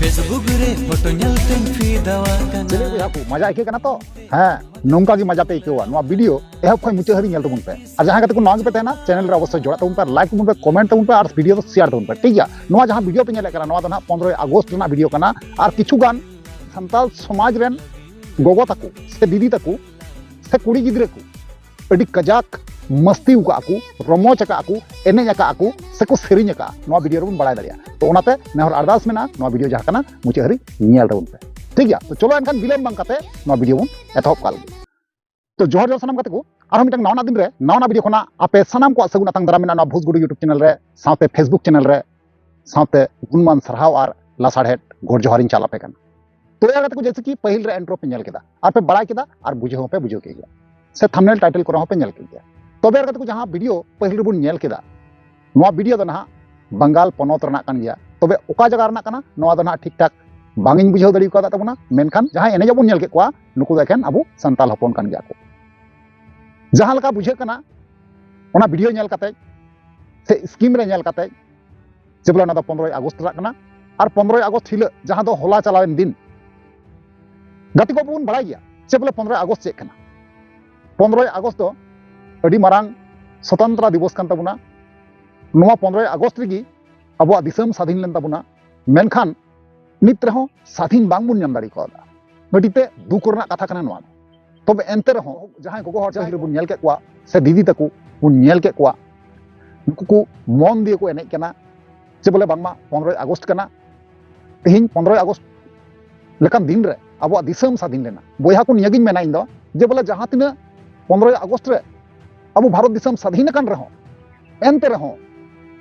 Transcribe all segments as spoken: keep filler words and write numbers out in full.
Facebook ᱨᱮ photo ᱧᱮᱞ ᱛᱮᱧ ᱯᱷᱤᱫᱟᱣ ᱟᱠᱟᱱᱟ᱾ ᱪᱮᱫ ᱵᱚᱭᱦᱟ ᱠᱚ, ᱢᱟᱡᱟ ᱟᱹᱭᱠᱟᱹᱜ ᱠᱟᱱᱟ ᱛᱚ? ᱦᱮᱸ, ᱱᱚᱝᱠᱟ ᱜᱮ ᱢᱟᱡᱟ ᱯᱮ ᱟᱹᱭᱠᱟᱹᱣᱟ᱾ ᱱᱚᱣᱟ ᱵᱷᱤᱰᱤᱭᱳ ᱮᱦᱚᱵ ᱠᱷᱚᱱ ᱢᱩᱪᱟᱹᱫ ᱦᱟᱹᱨᱤᱡ ᱧᱮᱞ ᱛᱟᱵᱚᱱ ᱯᱮ᱾ ᱟᱨ ᱡᱟᱦᱟᱸᱭ ᱜᱟᱛᱮ ᱠᱚ ᱱᱟᱣᱟ ᱜᱮᱯᱮ ᱛᱟᱦᱮᱱᱟ, ᱪᱮᱱᱮᱞ ᱨᱮ ᱚᱵᱚᱥᱥᱳᱭ ᱡᱚᱲᱟᱜ ᱛᱟᱵᱚᱱ ᱯᱮ, ᱞᱟᱭᱤᱠ ᱛᱟᱵᱚᱱ ᱯᱮ, ᱠᱚᱢᱮᱱᱴ ᱛᱟᱵᱚᱱ ᱯᱮ ᱟᱨ ᱵᱷᱤᱰᱤᱭᱳ ᱫᱚ ᱥᱮᱭᱟᱨ ᱛᱟᱵᱚᱱ ᱯᱮ, ᱴᱷᱤᱠ ᱜᱮᱭᱟ? ᱱᱚᱣᱟ ᱡᱟᱦᱟᱸ ᱵᱷᱤᱰᱤᱭᱳ ᱯᱮ ᱧᱮᱞᱮᱫ ᱠᱟᱱᱟ, ᱱᱚᱣᱟ ᱫᱚ ᱱᱟᱦᱟᱜ ᱯᱚᱱᱨᱚᱭ ᱟᱜᱚᱥᱴ ᱨᱮᱱᱟᱜ ᱵᱷᱤᱰᱤᱭᱳ ᱠᱟᱱᱟ᱾ ᱟᱨ ᱠᱤᱪᱷᱩ ᱜᱟᱱ ᱥᱟᱱᱛᱟᱲ ᱥᱚᱢᱟᱡᱽ ᱨᱮᱱ ᱜᱚᱜᱚ ᱛᱟᱠᱚ ᱥᱮ ᱫᱤᱫᱤ ᱛᱟᱠᱚ ᱥᱮ ᱠᱩᱲᱤ ᱜᱤᱫᱽᱨᱟᱹ ᱠᱚ ᱟᱹᱰᱤ ᱠᱟᱡᱟᱠ ᱢᱟᱹᱥᱛᱤ ᱟᱠᱟᱫ ᱠᱚ, ᱨᱚᱢᱚᱡᱽ ᱟᱠᱟᱫ ᱠᱚ, ᱮᱱᱮᱡ ᱟᱠᱟᱫ ᱠᱚ ᱥᱮᱠᱚ ᱥᱮᱨᱮᱧ ᱟᱠᱟᱫᱼᱟ, ᱱᱚᱣᱟ ᱵᱷᱤᱰᱤᱭᱳ ᱨᱮᱵᱚᱱ ᱵᱟᱲᱟᱭ ᱫᱟᱲᱮᱭᱟᱜᱼᱟ᱾ ᱛᱚ ᱚᱱᱟᱛᱮ ᱱᱮᱦᱚᱨ ᱟᱨᱫᱟᱥ ᱢᱮᱱᱟᱜᱼᱟ, ᱱᱚᱣᱟ ᱵᱷᱤᱰᱤᱭᱳ ᱡᱟᱦᱟᱸ ᱠᱟᱱᱟ ᱢᱩᱪᱟᱹᱫ ᱦᱟᱹᱨᱤᱡ ᱧᱮᱞ ᱛᱟᱵᱚᱱ ᱯᱮ, ᱴᱷᱤᱠ ᱜᱮᱭᱟ? ᱛᱚ ᱪᱚᱞᱚ ᱮᱱᱠᱷᱟᱱ ᱵᱤᱞᱚᱢ ᱵᱟᱝ ᱠᱟᱛᱮ ᱱᱚᱣᱟ ᱵᱷᱤᱰᱤᱭᱳ ᱵᱚᱱ ᱮᱛᱚᱦᱚᱵ ᱠᱟᱜ ᱞᱮᱜᱮ᱾ ᱛᱚ ᱡᱚᱦᱟᱨ ᱡᱚᱦᱟᱨ ᱥᱟᱱᱟᱢ ᱜᱟᱛᱮ ᱠᱚ, ᱟᱨᱦᱚᱸ ᱢᱤᱫᱴᱟᱝ ᱱᱟᱣᱟᱱᱟᱜ ᱫᱤᱱ ᱨᱮ ᱱᱟᱣᱟᱱᱟᱜ ᱵᱷᱤᱰᱤᱭᱳ ᱠᱷᱚᱱᱟᱜ ᱟᱯᱮ ᱥᱟᱱᱟᱢ ᱠᱚᱣᱟᱜ ᱥᱟᱹᱜᱩᱱ ᱟᱛᱟᱝ ᱫᱟᱨᱟᱢ ᱢᱮᱱᱟᱜᱼᱟ ᱱᱚᱣᱟ ᱵᱷᱩᱥ ᱜᱩᱰᱩ YouTube ᱪᱮᱱᱮᱞ ᱨᱮ, ᱥᱟᱶᱛᱮ Facebook ᱪᱮᱱᱮᱞ ᱨᱮ, ᱥᱟᱶᱛᱮ ᱜᱩᱱᱢᱟᱱ ᱥᱟᱨᱦᱟᱣ ᱟᱨ ᱞᱟᱥᱟᱲᱦᱮᱫ ᱜᱚᱰ ᱡᱚᱦᱟᱨᱤᱧ ᱪᱟᱞ ᱟᱯᱮ ᱠᱟᱱᱟ᱾ ᱛᱚ ᱭᱟᱨ ᱜᱟᱛᱮ ᱠᱚ, ᱡᱮᱭᱥᱮ ᱠᱤ ᱯᱟᱹᱦᱤᱞ ᱨᱮ ᱤᱱᱴᱨᱳ ᱯᱮ ᱧᱮᱞ ᱠᱮᱫᱟ ᱟᱨ ᱯᱮ ᱵᱟᱲᱟᱭ ᱠᱮᱫᱟ ᱟᱨ ᱵᱩᱡᱷᱟᱹᱣ ᱦᱚᱸᱯᱮ ᱵᱩᱡᱷᱟᱹᱣ ᱠᱮᱫ ᱜᱮᱭᱟ, ᱥᱮ ᱛᱷᱟᱢᱵᱽᱱᱮᱞ ᱴᱟᱭᱴᱮᱞ ᱠᱚᱨᱮ ᱦᱚᱸᱯᱮ ᱧᱮᱞ ᱠᱮᱫ ᱜᱮᱭᱟ᱾ ᱛᱚᱵᱮ ᱭᱟᱨ ᱜᱟᱛᱮ ᱠᱚ, ᱡᱟᱦᱟᱸ ᱵᱷᱤᱰᱤᱭᱳ ᱯᱟᱹᱦᱤᱞ ᱨᱮᱵᱚᱱ ᱧᱮᱞ ᱠᱮᱫᱟ, ᱱᱚᱣᱟ ᱵᱷᱤᱰᱤᱭᱳ ᱫᱚ ᱱᱟᱦᱟᱜ ᱵᱟᱝᱜᱟᱞ ᱯᱚᱱᱚᱛ ᱨᱮᱱᱟᱜ ᱠᱟᱱ ᱜᱮᱭᱟ᱾ ᱛᱚᱵᱮ ᱚᱠᱟ ᱡᱟᱭᱜᱟ ᱨᱮᱱᱟᱜ ᱠᱟᱱᱟ, ᱱᱚᱣᱟ ᱫᱚ ᱱᱟᱦᱟᱜ ᱴᱷᱤᱠ ᱴᱷᱟᱠ ᱵᱟᱝ ᱤᱧ ᱵᱩᱡᱷᱟᱹᱣ ᱫᱟᱲᱮ ᱠᱟᱣᱫᱟ ᱛᱟᱵᱚᱱᱟ᱾ ᱢᱮᱱᱠᱷᱟᱱ ᱡᱟᱦᱟᱸᱭ ᱮᱱᱮᱡ ᱵᱚᱱ ᱧᱮᱞ ᱠᱮᱫ ᱠᱚᱣᱟ, ᱱᱩᱠᱩ ᱫᱚ ᱮᱠᱷᱮᱱ ᱟᱵᱚ ᱥᱟᱱᱛᱟᱞ ᱦᱚᱯᱚᱱ ᱠᱟᱱ ᱜᱮᱭᱟ ᱠᱚ᱾ ᱡᱟᱦᱟᱸ ᱞᱮᱠᱟ ᱵᱩᱡᱷᱟᱹᱜ ᱠᱟᱱᱟ ᱚᱱᱟ ᱵᱷᱤᱰᱤᱭᱳ ᱧᱮᱞ ᱠᱟᱛᱮ ᱥᱮ ᱥᱠᱤᱢ ᱨᱮ ᱧᱮᱞ ᱠᱟᱛᱮ, ᱡᱮ ᱵᱚᱞᱮ ᱚᱱᱟ ᱫᱚ ᱯᱚᱱᱨᱚᱭ ᱟᱜᱚᱥᱴ ᱨᱮᱱᱟᱜ ᱠᱟᱱᱟ᱾ ᱟᱨ ᱯᱚᱱᱨᱚᱭ ᱟᱜᱚᱥᱴ ᱦᱤᱞᱳᱜ, ᱡᱟᱦᱟᱸ ᱫᱚ ᱦᱚᱞᱟ ᱪᱟᱞᱟᱣᱮᱱ ᱫᱤᱱ, ᱜᱟᱛᱮ ᱠᱚ, ᱟᱵᱚ ᱵᱚᱱ ᱵᱟᱲᱟᱭ ᱜᱮᱭᱟ ᱪᱮᱫ ᱵᱚᱞᱮ ᱯᱚᱱᱨᱚᱭ ᱟᱜᱚᱥᱴ ᱪᱮᱫ ᱠᱟᱱᱟ? ᱯᱚᱱᱨᱚᱭ ᱟᱜᱚᱥᱴ ᱫᱚ ᱟᱹᱰᱤ ᱢᱟᱨᱟᱝ ᱥᱚᱛᱚᱱᱛᱨᱟ ᱫᱤᱵᱚᱥ ᱠᱟᱱ ᱛᱟᱵᱚᱱᱟ᱾ ᱱᱚᱣᱟ ᱯᱚᱱᱨᱚᱭ ᱟᱜᱚᱥᱴ ᱨᱮᱜᱮ ᱟᱵᱚᱣᱟᱜ ᱫᱤᱥᱚᱢ ᱥᱟᱫᱷᱤᱱ ᱞᱮᱱ ᱛᱟᱵᱚᱱᱟ᱾ ᱢᱮᱱᱠᱷᱟᱱ ᱱᱤᱛ ᱨᱮᱦᱚᱸ ᱥᱟᱫᱷᱤᱱ ᱵᱟᱝᱵᱚᱱ ᱧᱟᱢ ᱫᱟᱲᱮ ᱠᱟᱣᱫᱟ᱾ ᱟᱹᱰᱤᱛᱮ ᱫᱩᱠ ᱨᱮᱱᱟᱜ ᱠᱟᱛᱷᱟ ᱠᱟᱱᱟ ᱱᱚᱣᱟ ᱫᱚ᱾ ᱛᱚᱵᱮ ᱮᱱᱛᱮ ᱨᱮᱦᱚᱸ ᱡᱟᱦᱟᱸᱭ ᱜᱚᱜᱚ ᱦᱚᱲ ᱯᱟᱹᱦᱤᱞ ᱨᱮᱵᱚᱱ ᱧᱮᱞ ᱠᱮᱫ ᱠᱚᱣᱟ ᱥᱮ ᱫᱤᱫᱤ ᱛᱟᱠᱚ ᱵᱚᱱ ᱧᱮᱞ ᱠᱮᱫ ᱠᱚᱣᱟ, ᱱᱩᱠᱩ ᱠᱚ ᱢᱚᱱ ᱫᱤᱭᱮ ᱠᱚ ᱮᱱᱮᱡ ᱠᱟᱱᱟ᱾ ᱡᱮ ᱵᱚᱞᱮ ᱵᱟᱝᱢᱟ ᱯᱚᱱᱨᱚᱭ ᱟᱜᱚᱥᱴ ᱠᱟᱱᱟ, ᱛᱮᱦᱮᱧ ᱯᱚᱱᱨᱚᱭ ᱟᱜᱚᱥᱴ ᱞᱮᱠᱟᱱ ᱫᱤᱱ ᱨᱮ ᱟᱵᱚᱣᱟᱜ ᱫᱤᱥᱚᱢ ᱥᱟᱫᱷᱤᱱ ᱞᱮᱱᱟ᱾ ᱵᱚᱭᱦᱟ ᱠᱚ, ᱱᱤᱭᱟᱹᱜᱤᱧ ᱢᱮᱱᱟ ᱤᱧ ᱫᱚ, ᱡᱮ ᱵᱚᱞᱮ ᱡᱟᱦᱟᱸ ᱛᱤᱱᱟᱹᱜ ᱯᱚᱱᱨᱚᱭ ᱟᱜᱚᱥᱴ ᱨᱮ ᱟᱵᱚ ᱵᱷᱟᱨᱚᱛ ᱫᱤᱥᱚᱢ ᱥᱟᱫᱷᱤᱱ ᱟᱠᱟᱱ ᱨᱮᱦᱚᱸ, ᱮᱱᱛᱮ ᱨᱮᱦᱚᱸ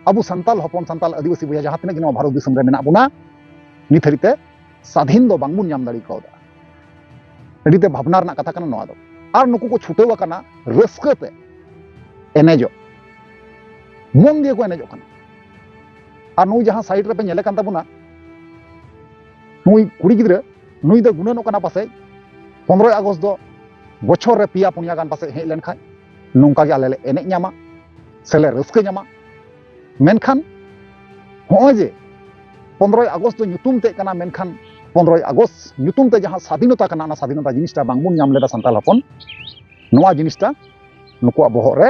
ᱟᱵᱚ ᱥᱟᱱᱛᱟᱞ ᱦᱚᱯᱚᱱ, ᱥᱟᱱᱛᱟᱞ ᱟᱹᱫᱤᱵᱟᱹᱥᱤ ᱵᱚᱭᱦᱟ ᱡᱟᱦᱟᱸ ᱛᱤᱱᱟᱹᱜ ᱜᱮ ᱱᱚᱣᱟ ᱵᱷᱟᱨᱚᱛ ᱫᱤᱥᱚᱢ ᱨᱮ ᱢᱮᱱᱟᱜ ᱵᱚᱱᱟ, ᱱᱤᱛ ᱦᱟᱹᱨᱤᱡ ᱛᱮ ᱥᱟᱫᱷᱤᱱ ᱫᱚ ᱵᱟᱝᱵᱚᱱ ᱧᱟᱢ ᱫᱟᱲᱮ ᱠᱟᱣᱫᱟ᱾ ᱟᱹᱰᱤ ᱛᱮ ᱵᱷᱟᱵᱽᱱᱟ ᱨᱮᱱᱟᱜ ᱠᱟᱛᱷᱟ ᱠᱟᱱᱟ ᱱᱚᱣᱟ ᱫᱚ᱾ ᱟᱨ ᱱᱩᱠᱩ ᱠᱚ ᱪᱷᱩᱴᱟᱹᱣ ᱟᱠᱟᱱᱟ ᱨᱟᱹᱥᱠᱟᱹ ᱛᱮ ᱮᱱᱮᱡᱚᱜ, ᱢᱚᱱ ᱫᱤᱭᱮ ᱠᱚ ᱮᱱᱮᱡᱚᱜ ᱠᱟᱱᱟ᱾ ᱟᱨ ᱱᱩᱭ ᱡᱟᱦᱟᱸ ᱥᱟᱭᱤᱰ ᱨᱮᱯᱮ ᱧᱮᱞᱮ ᱠᱟᱱ ᱛᱟᱵᱚᱱᱟ, ᱱᱩᱭ ᱠᱩᱲᱤ ᱜᱤᱫᱽᱨᱟᱹ, ᱱᱩᱭ ᱫᱚ ᱜᱩᱱᱟᱹᱱᱚᱜ ᱠᱟᱱᱟ ᱯᱟᱥᱮᱡ ᱯᱚᱱᱨᱚᱭ ᱟᱜᱚᱥᱴ ᱫᱚ ᱵᱚᱪᱷᱚᱨ ᱨᱮ ᱯᱮᱭᱟ ᱯᱩᱱᱭᱟ ᱜᱟᱱ ᱯᱟᱥᱮᱡ ᱦᱮᱡ ᱞᱮᱱᱠᱷᱟᱱ ᱱᱚᱝᱠᱟ ᱜᱮ ᱟᱞᱮ ᱞᱮ ᱮᱱᱮᱡ ᱧᱟᱢᱟ ᱥᱮ ᱞᱮ ᱨᱟᱹᱥᱠᱟᱹ ᱧᱟᱢᱟ᱾ ᱢᱮᱱᱠᱷᱟᱱ ᱦᱚᱸᱜᱼᱚᱭ ᱡᱮ ᱯᱚᱱᱨᱚᱭ ᱟᱜᱚᱥᱴ ᱫᱚ ᱧᱩᱛᱩᱢ ᱛᱮ ᱠᱟᱱᱟ, ᱢᱮᱱᱠᱷᱟᱱ ᱯᱚᱱᱨᱚᱭ ᱟᱜᱚᱥᱴ ᱧᱩᱛᱩᱢ ᱛᱮ ᱡᱟᱦᱟᱸ ᱥᱟᱫᱷᱤᱱᱚᱛᱟ ᱠᱟᱱᱟ, ᱚᱱᱟ ᱥᱟᱫᱷᱤᱱᱚᱛᱟ ᱡᱤᱱᱤᱥᱴᱟ ᱵᱟᱝᱵᱚᱱ ᱧᱟᱢ ᱞᱮᱫᱟ ᱥᱟᱱᱛᱟᱲ ᱦᱚᱯᱚᱱ, ᱱᱚᱣᱟ ᱡᱤᱱᱤᱥᱴᱟ ᱱᱩᱠᱩᱣᱟᱜ ᱵᱚᱦᱚᱜ ᱨᱮ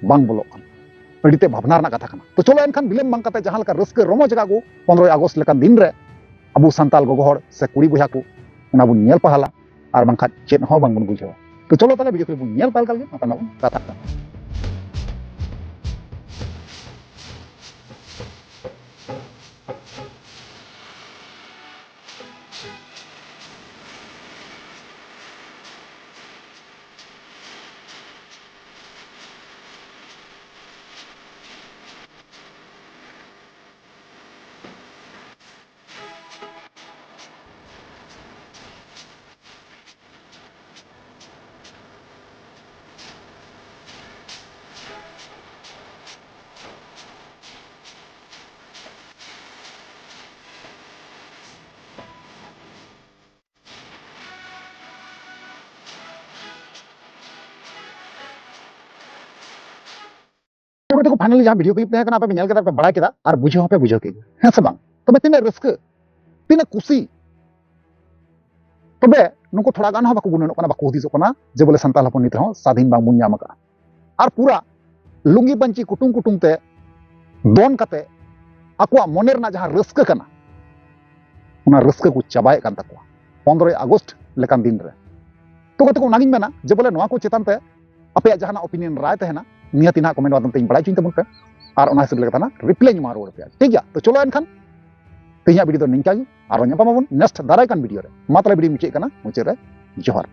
ᱵᱟᱝ ᱵᱚᱞᱚᱜ ᱠᱟᱱᱟ᱾ ᱟᱹᱰᱤ ᱛᱮ ᱵᱷᱟᱵᱽᱱᱟ ᱨᱮᱱᱟᱜ ᱠᱟᱛᱷᱟ ᱠᱟᱱᱟ᱾ ᱛᱚ ᱪᱚᱞᱚ ᱮᱱᱠᱷᱟᱱ ᱵᱤᱞᱚᱢ ᱵᱟᱝ ᱠᱟᱛᱮ ᱡᱟᱦᱟᱸ ᱞᱮᱠᱟ ᱨᱟᱹᱥᱠᱟᱹ ᱨᱚᱢᱚᱡᱽ ᱟᱠᱟᱫ ᱠᱚ ᱯᱚᱱᱨᱚᱭ ᱟᱜᱚᱥᱴ ᱞᱮᱠᱟᱱ ᱫᱤᱱ ᱨᱮ, ᱟᱵᱚ ᱥᱟᱱᱛᱟᱲ ᱜᱚᱜᱚ ᱦᱚᱲ ᱥᱮ ᱠᱩᱲᱤ ᱵᱚᱭᱦᱟ ᱠᱚ, ᱚᱱᱟ ᱵᱚᱱ ᱧᱮᱞ ᱯᱟᱦᱟᱞᱟ, ᱟᱨ ᱵᱟᱝᱠᱷᱟᱱ ᱪᱮᱫ ᱦᱚᱸ ᱵᱟᱝᱵᱚᱱ ᱵᱩᱡᱷᱟᱹᱣᱟ᱾ ᱛᱚ ᱪᱚᱞᱚ ᱛᱟᱦᱞᱮ ᱵᱷᱤᱰᱤᱭᱳ ᱠᱚ ᱵᱚᱱ ᱧᱮᱞ ᱛᱟᱞ ᱠᱟᱜ ᱜᱮ, ᱚᱱᱟ ᱵᱚᱱ ᱠᱟᱛᱷᱟᱜ ᱠᱟᱱᱟ᱾ ᱛᱚᱵᱮ ᱛᱮᱠᱚ finally ᱡᱟᱦᱟᱸ ᱵᱷᱤᱰᱤᱭᱳ ᱠᱞᱤᱯ ᱛᱟᱦᱮᱸ ᱠᱟᱱᱟ, ᱟᱯᱮ ᱯᱮ ᱧᱮᱞ ᱠᱮᱫᱟ, ᱯᱮ ᱵᱟᱲᱟᱭ ᱠᱮᱫᱟ, ᱟᱨ ᱵᱩᱡᱷᱟᱹᱣ ᱦᱚᱸᱯᱮ ᱵᱩᱡᱷᱟᱹᱣ ᱠᱮᱫ ᱜᱮᱭᱟ, ᱦᱮᱸ ᱥᱮ ᱵᱟᱝ? ᱛᱚᱵᱮ ᱛᱤᱱᱟᱹᱜ ᱨᱟᱹᱥᱠᱟᱹ, ᱛᱤᱱᱟᱹᱜ ᱠᱩᱥᱤ᱾ ᱛᱚᱵᱮ ᱱᱩᱠᱩ ᱛᱷᱚᱲᱟ ᱜᱟᱱ ᱦᱚᱸ ᱵᱟᱠᱚ ᱜᱩᱱᱟᱹᱱᱚᱜ ᱠᱟᱱᱟ, ᱵᱟᱠᱚ ᱦᱩᱫᱤᱥᱚᱜ ᱠᱟᱱᱟ ᱡᱮ ᱵᱚᱞᱮ ᱥᱟᱱᱛᱟᱲ ᱦᱚᱯᱚᱱ ᱱᱤᱛ ᱨᱮᱦᱚᱸ ᱥᱟᱫᱷᱤᱱ ᱵᱟᱝᱵᱚᱱ ᱧᱟᱢ ᱟᱠᱟᱫᱼᱟ᱾ ᱟᱨ ᱯᱩᱨᱟ ᱞᱩᱝᱜᱤ ᱯᱟᱹᱧᱪᱤ ᱠᱩᱴᱩᱢ ᱠᱩᱴᱩᱢ ᱛᱮ ᱫᱚᱱ ᱠᱟᱛᱮ ᱟᱠᱚᱣᱟᱜ ᱢᱚᱱᱮ ᱨᱮᱱᱟᱜ ᱡᱟᱦᱟᱸ ᱨᱟᱹᱥᱠᱟᱹ ᱠᱟᱱᱟ, ᱚᱱᱟ ᱨᱟᱹᱥᱠᱟᱹ ᱠᱚ ᱪᱟᱵᱟᱭᱮᱫ ᱠᱟᱱ ᱛᱟᱠᱚᱣᱟ ᱯᱚᱱᱨᱚᱭ ᱟᱜᱚᱥᱴ ᱞᱮᱠᱟᱱ ᱫᱤᱱ ᱨᱮ᱾ ᱛᱚ ᱜᱟᱛᱮ ᱠᱚ, ᱚᱱᱟᱜᱤᱧ ᱢᱮᱱᱟ ᱡᱮ ᱵᱚᱞᱮ ᱱᱚᱣᱟ ᱠᱚ ᱪᱮᱛᱟᱱ ᱛᱮ ᱟᱯᱮᱭᱟᱜ ᱡᱟᱦᱟᱱᱟᱜ opinion, ᱨᱟᱭ ᱛᱟᱦᱮᱱᱟ, ᱱᱤᱦᱟᱹᱛ ᱱᱟᱦᱟᱜ comment ᱢᱟᱫᱽᱫᱷᱚᱢ ᱛᱮᱧ ᱵᱟᱲᱟᱭ ᱦᱚᱪᱚᱧ ᱛᱟᱵᱚᱱ ᱯᱮ, ᱟᱨ ᱚᱱᱟ ᱦᱤᱥᱟᱹᱵ ᱞᱮᱠᱟᱛᱮ ᱱᱟᱜ reply ᱤᱧ ᱮᱢᱟ ᱨᱩᱣᱟᱹᱲ ᱯᱮᱭᱟ, ᱴᱷᱤᱠ ᱜᱮᱭᱟ? ᱛᱚ ᱪᱚᱞᱚ ᱮᱱᱠᱷᱟᱱ ᱛᱮᱦᱮᱧᱟᱜ ᱵᱷᱤᱰᱤᱭᱳ ᱫᱚ ᱱᱤᱝᱠᱟ ᱜᱮ, ᱟᱨᱚ ᱧᱟᱯᱟᱢ ᱟᱵᱚᱱ next ᱫᱟᱨᱟᱭ ᱠᱟᱱ ᱵᱷᱤᱰᱤᱭᱳ ᱨᱮ᱾ ᱢᱟ ᱛᱟᱦᱞᱮ ᱵᱷᱤᱰᱤᱭᱳ ᱢᱩᱪᱟᱹᱫ ᱠᱟᱱᱟ, ᱢᱩᱪᱟᱹᱫ ᱨᱮ ᱡᱚᱦᱟᱨ᱾